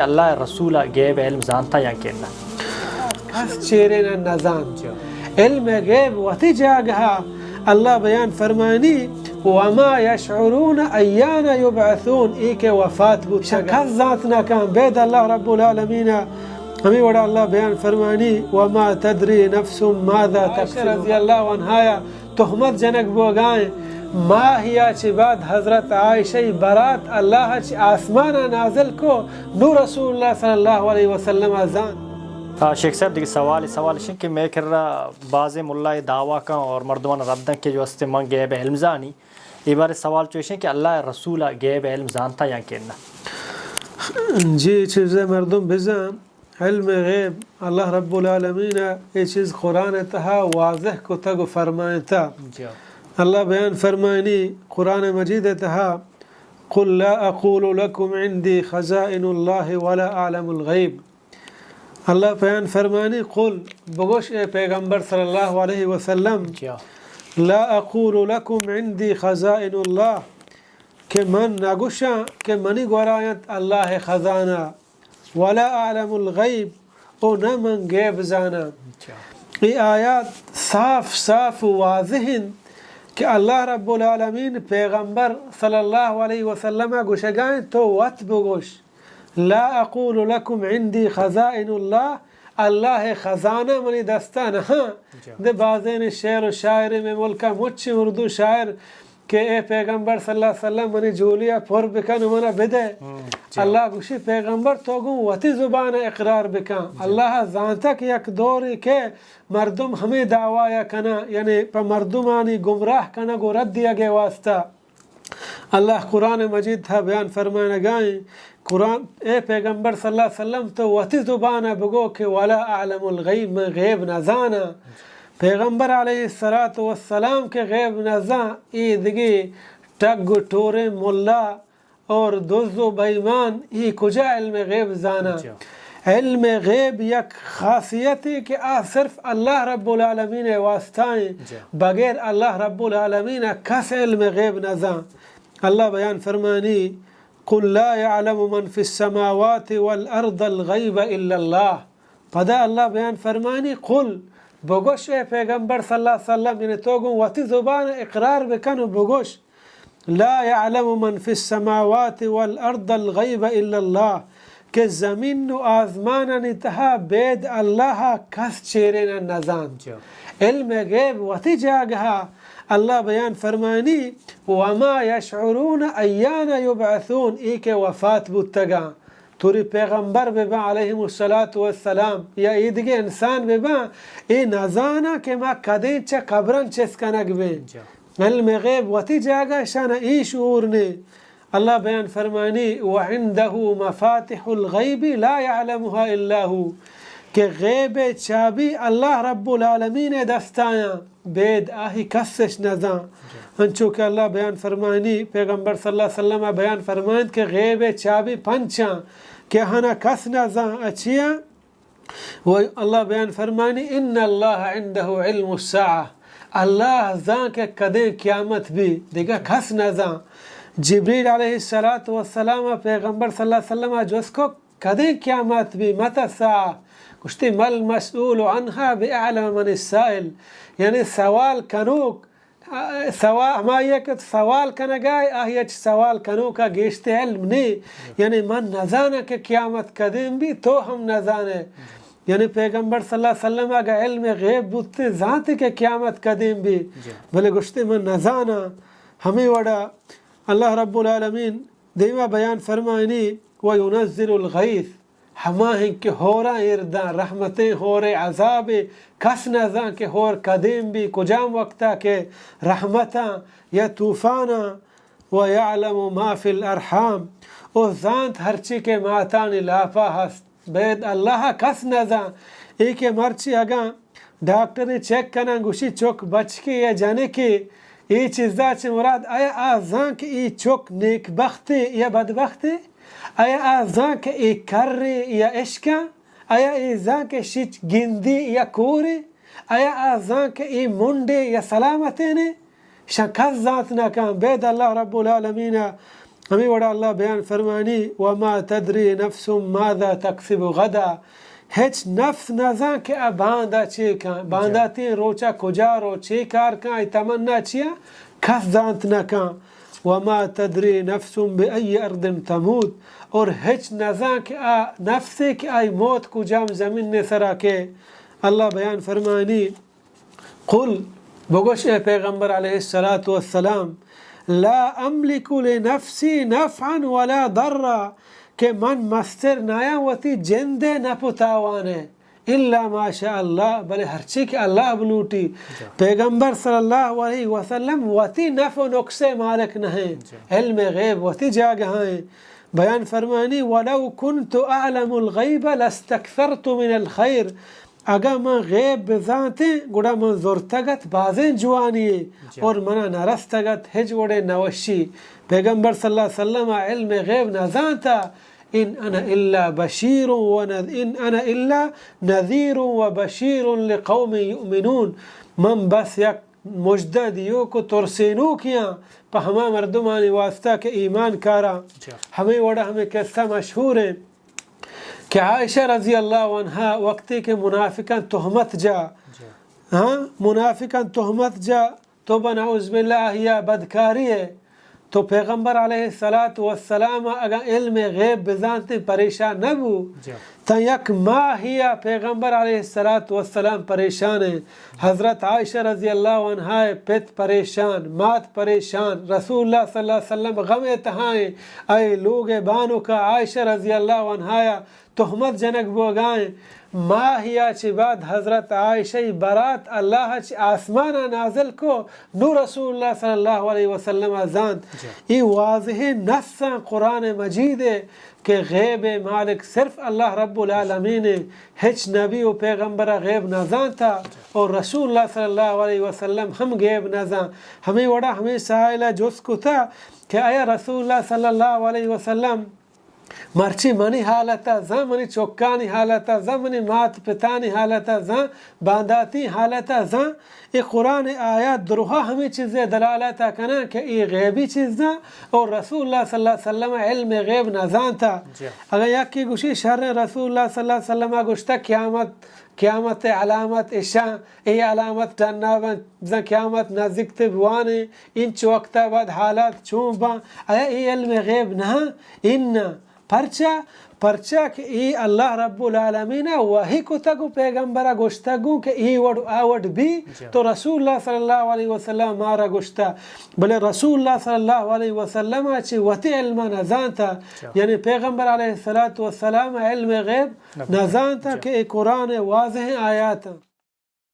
اللہ ءِ رسول ءَ غیب ءِ علم زانتا یا کہ نہ؟ کس چیرے نہ نزانت۔ علم غیب وتی جاگہ ءَ۔ اللہ بیان فرمانی، وما یشعرون ایان یبعثون، ای کہ وفات بوتگ، کس زانت نہ کن، بید اللہ رب العالمین ءَ۔ ہمیں وڑا اللہ بیان فرمانی، وما تدری نفس ماذا تکسب۔ عائشہ رضی اللہ عنہا تہمت جنگ بوگائیں۔ ماہیا چہ بعد حضرت عائشہ ءِ برات اللہ چہ آسمان ءَ نازل کو، نو رسول اللہ صلی اللہ علیہ وسلم ءَ زان۔ آ، شیخ صاحب، دیگہ سوال، سوال اش کہ مئے کرا بازیں ملا اے دعویٰ کن اور مردمان رد دن کہ جو استے من غیب علم زانی، اے بارے سوال چو اش کہ اللہ ءِ رسول ءَ غیب علم زانتا یا کہ نہ؟ جی، چیزے مردم بزان، علم غیب، اللہ رب العالمین ءَ اے چیز قرآن ءِ تہا واضح کتگ و فرمائنتا۔ جی۔ اللہ بیان فرمائنی قرآن مجید ءِ تہا، قل لا اقول لكم عندي خزائن الله ولا اعلم الغيب۔ اللہ بیان فرمائنی، قل، بگوش اے پیغمبر صلی اللہ علیہ وسلم، جی۔ لا اقول لكم عندي خزائن الله، کہ من نگوشاں کہ منی گورا انت اللہ ءِ خزانہ، ولا اعلم الغیب، او نہ من غیب زاناں۔ اچھا۔ اے آیات صاف صاف و واضح انت کہ اللہ رب العالمین پیغمبر صلی اللہ علیہ وسلم ءَ گوشگا انت، تو وت بگوش، لا اقول لكم عندي خزائن الله، اللہ ءِ خزانہ منی دستا نہ۔ جا۔ دے بازین شعر و شاعر میں ملکا مچ اردو شاعر کہ اے پیغمبر صلی اللہ علیہ وسلم منی جولی ءَ پر بکن و منا بدے۔ ہم، جی۔ اللہ گوشی، پیغمبر تو گوں وتی زبان ءَ اقرار بکن۔ جی۔ اللہ زانتا کہ یک دورے کہ مردم ہمیں دعوی ءَ کناں، یعنی پہ مردمانی گمراہ کنگ و رد دیگ ءِ واسطہ۔ اللہ قرآن مجید تہا بیان فرمائنگائیں، قرآن، اے پیغمبر صلی اللہ علیہ وسلم تو وتی زبان ءَ بگو کہ ولا اعلم الغیب، من غیب نزاناں۔ پیغمبر علیہ الصلوۃ والسلام کہ غیب نزان، اے دگہ ٹگ و ٹوریں ملا اور دز و بے ایمان، اے کجا علم غیب زاناں؟ اچھا۔ علم غیب یک خاصیتے کہ آ صرف اللہ رب العالمین ءِ واسطہ ایں، جی۔ بغیر اللہ رب العالمین ءَ کس علم غیب نزان۔ اللہ بیان فرمانی، قل لا يعلم من في السماوات والأرض الغيب إلا الله۔ پدا اللہ بیان فرمانی، قل، بگوش اے پیغمبر صلی اللہ علیہ وسلم، یعنی تو گوں وتی زبان اقرار بکن و بگوش، لا يعلم من في السماوات والأرض الغيب إلا الله، کہ زمین و آزمانانی تہا بید اللہ ءَ کس چیرے نہ نزانت۔ جی۔ علم غیب وتی جاگہ ءَ۔ اللہ بیان فرمانی، وما يشعرون أيان يبعثون، اے کہ وفات بوتگاں۔ توری پیغمبر بہ باں علیہم الصلوۃ والسلام یا اے دگہ انسان بہ باں، اے نزاناں کہ ما کدیں چہ قبراں چست کنگ بیں۔ جا۔ علم غیب وتی جاگہ، اشانا اے شعور نے۔ اللہ بیان فرمانی، وعنده مفاتح الغیب لا يعلمها إلا هو، کہ غیب چابی اللہ رب العالمین دستایاں۔ بید آہی کسش نزان۔ جی۔ انچو کہ اللہ بیان فرمائنی، پیغمبر صلی اللہ علیہ وسلم بیان فرمائنت کہ غیب چابی پنچاں کہ ہنا کس نزان اچیاں۔ و اللہ بیان فرمائنی، ان اللہ عنده علم الساعة، اللہ زان کہ کدیں قیامت بی، دگہ کس نزان۔ جبریل علیہ الصلوۃ والسلام پیغمبر صلی اللہ علیہ وسلم جست کو، کدیں قیامت بی؟ متى الساعة؟ گوشتی، ما المسؤول عنها بأعلم من السائل، یعنی سوال کنوک، آ، سوا-، ہمائی کہ سوال کنگا، آہی چہ سوال کنوکا گیشتر علم نے، یعنی من نزاناں کہ قیامت کدیں بی، تو ہم نزانے۔ یعنی پیغمبر صلی اللہ علیہ وسلم اگا علم غیب بوتے، زانتے کہ قیامت کدیں بی، جی۔ بلے گوشتے من نزاناں۔ ہمیں وڑا اللہ رب العالمین دیما بیان فرمائنی، وینزل الغیث، ہما ہیں کہ ہوراں ایر داں، رحمتیں ہورے عذابے، کس نہ زان کہ ہور کدیم بی، کجام وقتا کہ رحمتاں یا طوفاناں، ویعلم ما فی الارحام، او زانت ہرچی کہ ماتانی لاپا ہست۔ بید اللہ ء کس نہ زان۔ اے کہ مرچی اگاں ڈاکٹرے چیک کناں گوشی چک بچکے یا جنکے، اے چیزا چہ مراد آیا آ زان کہ اے چک نیک بختے یا بدبختے؟ آیا آ زان کہ اے کرے یا اشکاں؟ آیا اے زان کہ شچ گندی یا کورے؟ آیا آ زان کہ اے منڈے یا سلامتینے؟ شاں کس زانت نہ کن، بید اللہ رب العالمین ء ہمے وڑا اللہ بیان فرمانی، وما تدری نفس ماذا تکسب غدا، ہچ نفس نزان کہ آ باندا چے کن، باندا تیں روچا کجا رو، چے کار کن، آئی تمنا چیا، کس زانت نہ کن۔ وما تدری نفس بأی ارض تموت، اور ہچ نزان کہ آ نفسے کہ آئی موت کجام زمین سرا کے۔ اللہ بیان فرمانی، قل، بگوش اے پیغمبر علیہ الصلوۃ والسلام، لا املک لنفسی نفعا ولا ضرا، کہ من مستر نایاں وتی جندے نپ و تاوانے، الا ما شاء اللہ، بلے ہرچی کہ اللہ بلوٹی۔ پیغمبر صلی اللہ علیہ وسلم وتی نف و نقصے مالک نہ ہیں، علم غیب وتی جاگہائیں۔ بیان فرمانی، ولو کنت اعلم الغیب لاستکثرت من الخیر، اگاں من غیب بزانتیں، گڑا من زرتگ ات بازیں جوانی یے، اور منا نہ رستگ ات ہچ وڑیں نوشی۔ پیغمبر صلی اللہ علیہ وسلم علم غیب نزانتا۔ ان انا الا بشیر و نذ-، ان انا الا نذیر و بشیر لقوم یؤمنون۔ من بس یک مژدہ دیوک و ترسینوکیاں پہ ہما مردمانی واسطہ کہ ایمان کاراں۔ ہمے وڑا ہمے قصہ مشہور ہیں کہ عائشہ رضی اللہ عنہا وقتی کہ منافقاں تہمت جا، ہاں، منافقاں تہمت جا، تو بنعوذ باللہ آہیا بدکاری ہے، تو پیغمبر علیہ الصلوۃ والسلام اگاں علم غیب بزانتے پریشان نہ بو۔ تاں یک ماہیا پیغمبر علیہ الصلوۃ والسلام پریشان ہیں۔ حضرت عائشہ رضی اللہ عنہا پت پریشان، مات پریشان، رسول اللہ صلی اللہ علیہ وسلم غم تہائیں، اے لوگ بانکا عائشہ رضی اللہ عنہا تہمت جنگ بوگائیں۔ ماہیا چہ بعد حضرت عائشہ برات اللہ چہ آسمانا نازل کو، نو رسول اللہ صلی اللہ علیہ وسلم زانت۔ اے واضح نصاں قرآن مجید ہے کہ غیب مالک صرف اللہ رب العالمین ہے، ہچ نبی و پیغمبر غیب نہ زانتا، اور رسول اللہ صلی اللہ علیہ وسلم ہم غیب نہ زان۔ ہمیں وڑا ہمیں سائلہ جست کتا کہ آیا رسول اللہ صلی اللہ علیہ وسلم مرچی منی حالتا زان، منی چکانی حالتا زان، منی مات پتانی حالتا زان، بانداتی حالتا زان۔ اے قرآن آیات درہا ہمیں چیزے دلالتا کنن کہ اے غیبی چیز زان اور رسول اللہ صلی اللہ علیہ وسلم علم غیب نہ زانتا۔ اگر یکی گوشی شر رسول اللہ صلی اللہ علیہ وسلم گوشتا قیامت، قیامت علامت اشاں، اے علامت ڈنا بنت، بزاں قیامت نزیک تے بوانے، انچ وقتا بعد حالات چون باں، آیا اے علم غیب نہ؟ ان پرچا؟ پرچا کہ اے اللہ رب العالمین وحی کتگ و پیغمبر گوشتگوں کہ اے وڑ آ وڑ بی، تو رسول اللہ صلی اللہ علیہ وسلم مارا گوشتا، بلے رسول اللہ صلی اللہ علیہ وسلم چی وتی علم نزانتا، یعنی پیغمبر علیہ الصلوۃ والسلام علم غیب نزانتا کہ اے قرآن واضح آیات۔